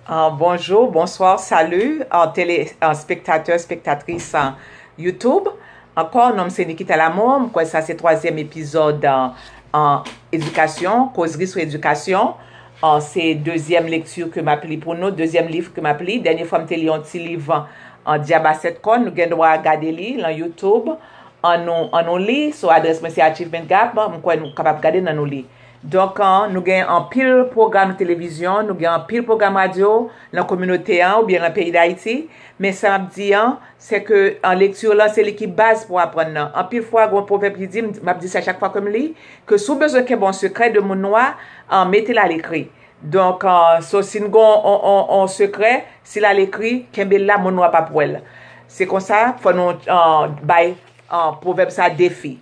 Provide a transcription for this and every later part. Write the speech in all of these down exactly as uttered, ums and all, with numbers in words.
Ah, bonjou, bonswa, sali, ah, tele, ah, spektatè, spektatris, ah, YouTube. Ankò, non m se Nikita Lamour, m kwè sa se twazyèm epizòd, ah, ah, edikasyon, kozri sou edikasyon. Ah, se dezyèm lekti ke m ap li pou nou, dezyèm liv ke m ap li. Dènye fwa m te li yon ti liv, ah, Dyab a sèt kòn, nou gen dwa gade li lan YouTube. Ann nou, ann nou li, sou adrès mwen se Achievement Gap, m kwè nou kapab gade l, ann nou li. Donk, an, nou gen anpil pwogram televizyon, nou gen anpil pwogram radyo lan kominote an oubyen lan peyi Dayiti, men sa m ap di an, se ke an lekti lan se li ki baz pou aprann nan. Anpil fwa, gen yon pwovèb ki di, m, m ap di sa chak fwa ke m li, ke si w bezwen kenbe yon sekrè de moun nwa, an, mete l alekri. Donk, an, so, si n gen yon, yon, yon, yon sekrè, si l alekri, kenbe l la, moun nwa p ap wè l. Se konsa, fò nou, an, bay, an, pwovèb sa defi.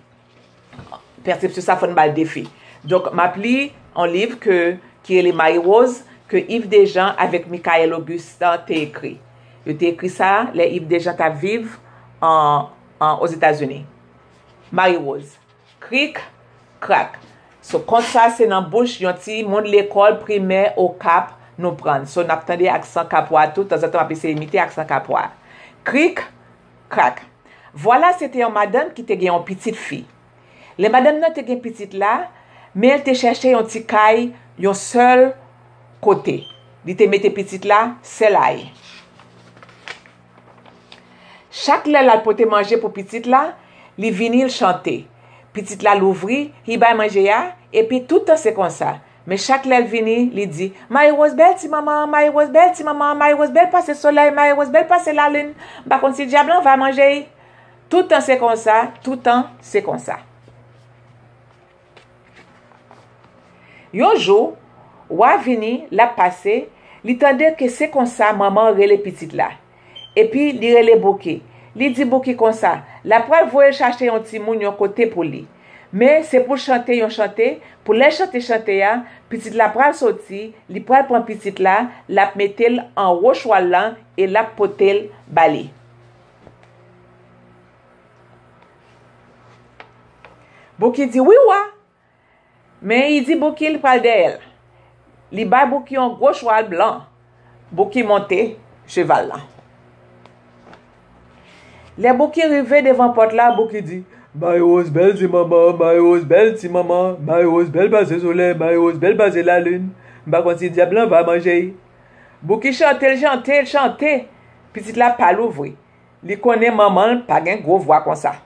Pèsepsyon sa fò n ba l defi. Donk, m ap li yon liv ke, ki rele Marie Rose, ke Yves Dejean avèk Michael Augustin te ekri. Yo te ekri sa lè Yves Dejean t ap viv an, an, Ozetazini. Marie Rose. Krik, krak. So, kont sa se nan bouch yon ti moun lekòl primè Okap nou pran l. So, n ap tande aksan kapwa tou, tanzantan m ap eseye imite aksan kapwa. Krik, krak. Vwala se te yon madanm ki te gen yon pitit fi. Lè madanm nan te gen pitit la, men l te chèche yon ti kay yon sèl kote. Li te mete pitit la sèl a li. Chak lè l al pote manje pou pitit la, li vini l chante. Pitit la louvri, li bay manje a, epi tout tan se konsa. Men chak lè l vini, li di, Marie Rose bèl ti manman, Marie Rose bèl ti manman, Marie Rose bèl pase solèy, Marie Rose bèl pase lalin. M pa konn si dyab lan va manje l. Tout tan se konsa, tout tan se konsa. Yon jou, wa vini, l ap pase, li tande ke se konsa manman rele pitit la. Epi li rele Bouki. Li di Bouki konsa, l ap pral voye l chache yon timoun yon kote pou li. Men se pou l chante yon chante, pou lè l chante chante a, pitit la pral soti, li pral pran pitit la, l ap mete l anwo chwal lan e l ap pote l ba li. Bouki di, wi wa. Men li di Bouki li pral dèyè l. Li bay Bouki yon gwo chwal blan. Bouki monte cheval lan. Lè Bouki rive devan pòt la, Bouki di, Marie Rose bèl ti manman, Marie Rose bèl ti manman, Marie Rose bèl pase solèy, Marie Rose bèl pase lalin. M pa konn si dyab lan va manje l. Bouki chante, l chante, l chante. Pitit la pa louvri. Li konnen manman l pa gen gwo vwa konsa.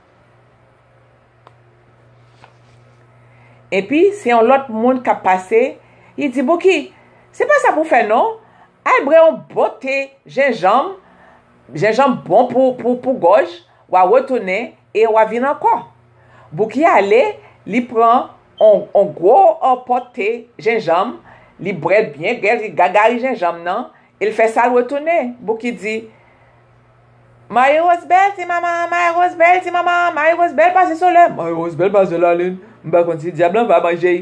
Epi, se yon lòt moun k ap pase, li di, Bouki, se pa sa pou w fè non. Al bwè yon bon te jenjanm, jenjanm bon pou, pou, pou gòj, w a retounen e w a vin ankò. Bouki ale, li pran on, on gwo, on pòt te jenjanm, li bwè l byen gèl, li gagari jenjanm nan, e l fè sa l retounen. Bouki di, Marie Rose bèl ti manman, Marie Rose bèl ti manman, Marie Rose bèl pase solèy, Marie Rose bèl pase lalin. M pa konn si dyab lan va manje l.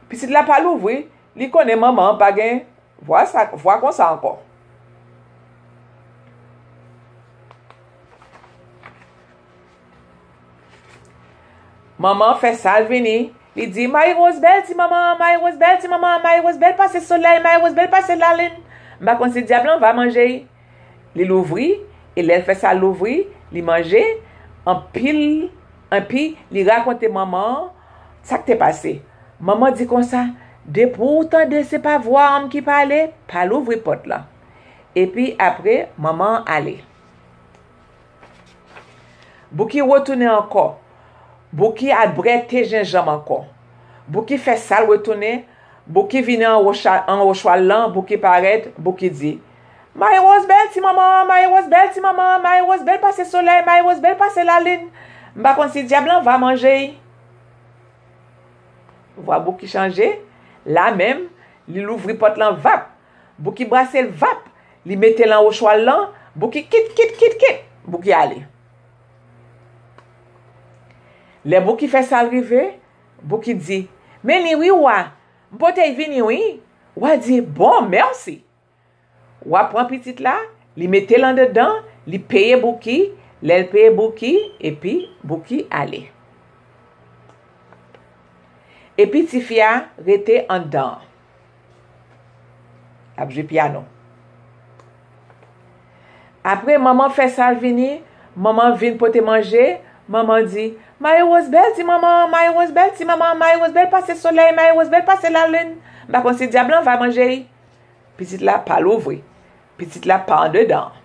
Pitit la pa louvri, li konnen manman an pa gen vwa sa, vwa konsa ankò. Manman an fè sa l vini, li di, Marie Rose bèl ti manman, Marie Rose bèl ti manman, Marie Rose bèl pase solèy, Marie Rose bèl pase lalin. M pa konn si dyab lan va manje l. Li louvri, e lè l fè sa l louvri, li manje, anpil, anpi li rakonte manman an sa k te pase. Manman di konsa, depi w tande se pa vwa an m ki pale, pa louvri pòt lan. Epi apre, manman an ale. Bouki retounen ankò. Bouki al bwè te jenjanm ankò. Bouki fè sa l retounen. Bouki vini anwo cha-, anwo chwal lan. Bouki parèt. Bouki di, Marie Rose bèl ti manman, Marie Rose bèl ti manman, Marie Rose bèl pase solèy, Marie Rose bèl pase lalin. M pa konn si dyab lan va manje l. Vwa Bouki chanje. La menm, li louvri pòt lan vap. Bouki brase l vap. Li mete l anwo chwal lan. Bouki kit, kit, kit, kit. Bouki ale. Lè Bouki fè sa l rive, Bouki di, men li wi wa, m pote l vini wi. Wa di, bon, mèsi. Wa pran pitit la, li mete l andedan, li peye Bouki, lè l peye Bouki, epi Bouki ale. Epi tifi a rete anndan an. L ap jwe pyano. Apre, manman fè sa l vini, manman vin pote manje, manman di, Marie Rose bèl ti manman, Marie Rose bèl ti manman, Marie Rose bèl pase solèy, Marie Rose bèl pase lalin. M pa konn si dyab lan va manje l. Pitit la pa louvri. Pitit la pa andedan.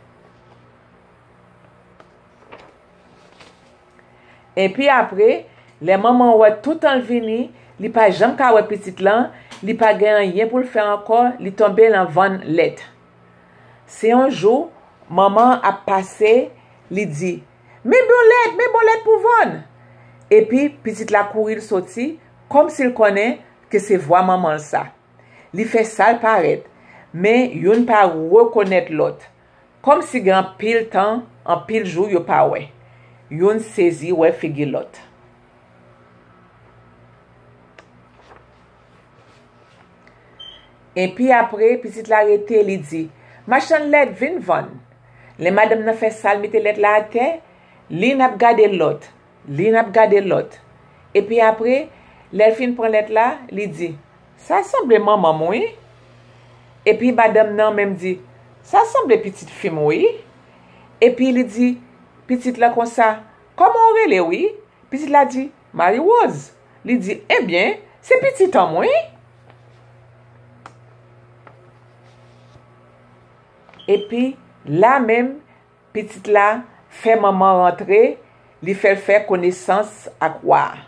Epi apre, lè manman wè toutan l vini, li pa janm ka wè pitit lan, li pa gen anyen pou l fè ankò, li tonbe nan vann lèt. Se yon jou, manman ap pase, li di, Men bon lèt, men bon lèt pou vann! Epi pitit la kouri l soti, kòmsi l konnen ke se vwa manman l sa. Li fè sa l parèt, men youn pa rekonèt lòt. Kòmsi gen anpil tan, anpil jou yo pa wè. Youn sezi wè figi lòt. Epi apre, pitit la rete, li di, Machann lèt, vin vann. Lè madanm nan fè sa l mete lèt la atè, li n ap gade lòt, li n ap gade lòt. Epi apre, lè l fin pran lèt la, li di, Sa sanble manman m, wi. Epi madanm nan menm di, Sa sanble pitit fi m, wi. Epi li di pitit la konsa, Kòman w rele, wi? Pitit la di, Marie Rose. Li di, Ebyen, se pitit an m, wi. Epi, la menm, pitit la fè manman rantre, li fè l fè konesans ak wa a.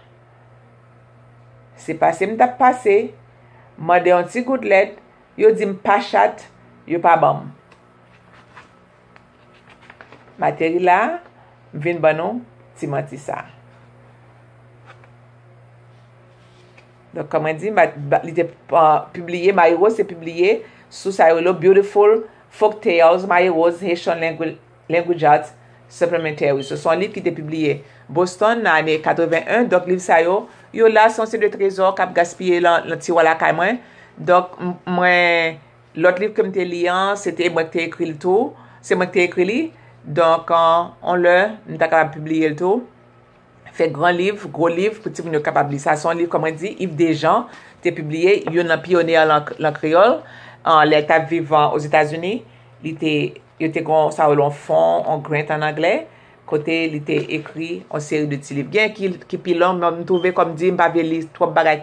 Se pase m t ap pase, mande yon ti gout lèt, yo di m pa chat, yo pa ban m. M ateri la, m vin ban nou ti manti sa. Donk, kòman di, ma- ba- li te uh, pibliye, Marie Rose te pibliye sou sa yo rele Beautiful Folk Tales, Marie Rose, Haitian Language Arts Supplementary. Se yon liv ki te pibliye Boston nan ane katreven en. Donk, liv sa yo, yo la, se yon seri de trezò k ap gaspiye lan, lan tiwa lakay mwen. Donk, m- mwen, lòt liv ke m te li an, se te mwen ki te ekri l tou. Se mwen ki te ekri li. Donk, uh, on lè, m ta kapab pibliye l tou. Fè gran liv, gwo liv pou timoun yo kapab li. Sa se yon liv, kòman di, Yves Dejean te pibliye, youn nan pyonye lan, lan kreyòl, an, lè l t ap viv an, Ozetazini. Li te, yo te gon sa yo rele yon fon, yon grant an anglè, kote li te ekri yon seri de ti liv. Gen ki, ki pi long, men m twouve kòm di, m pa vle li twòp bagay ki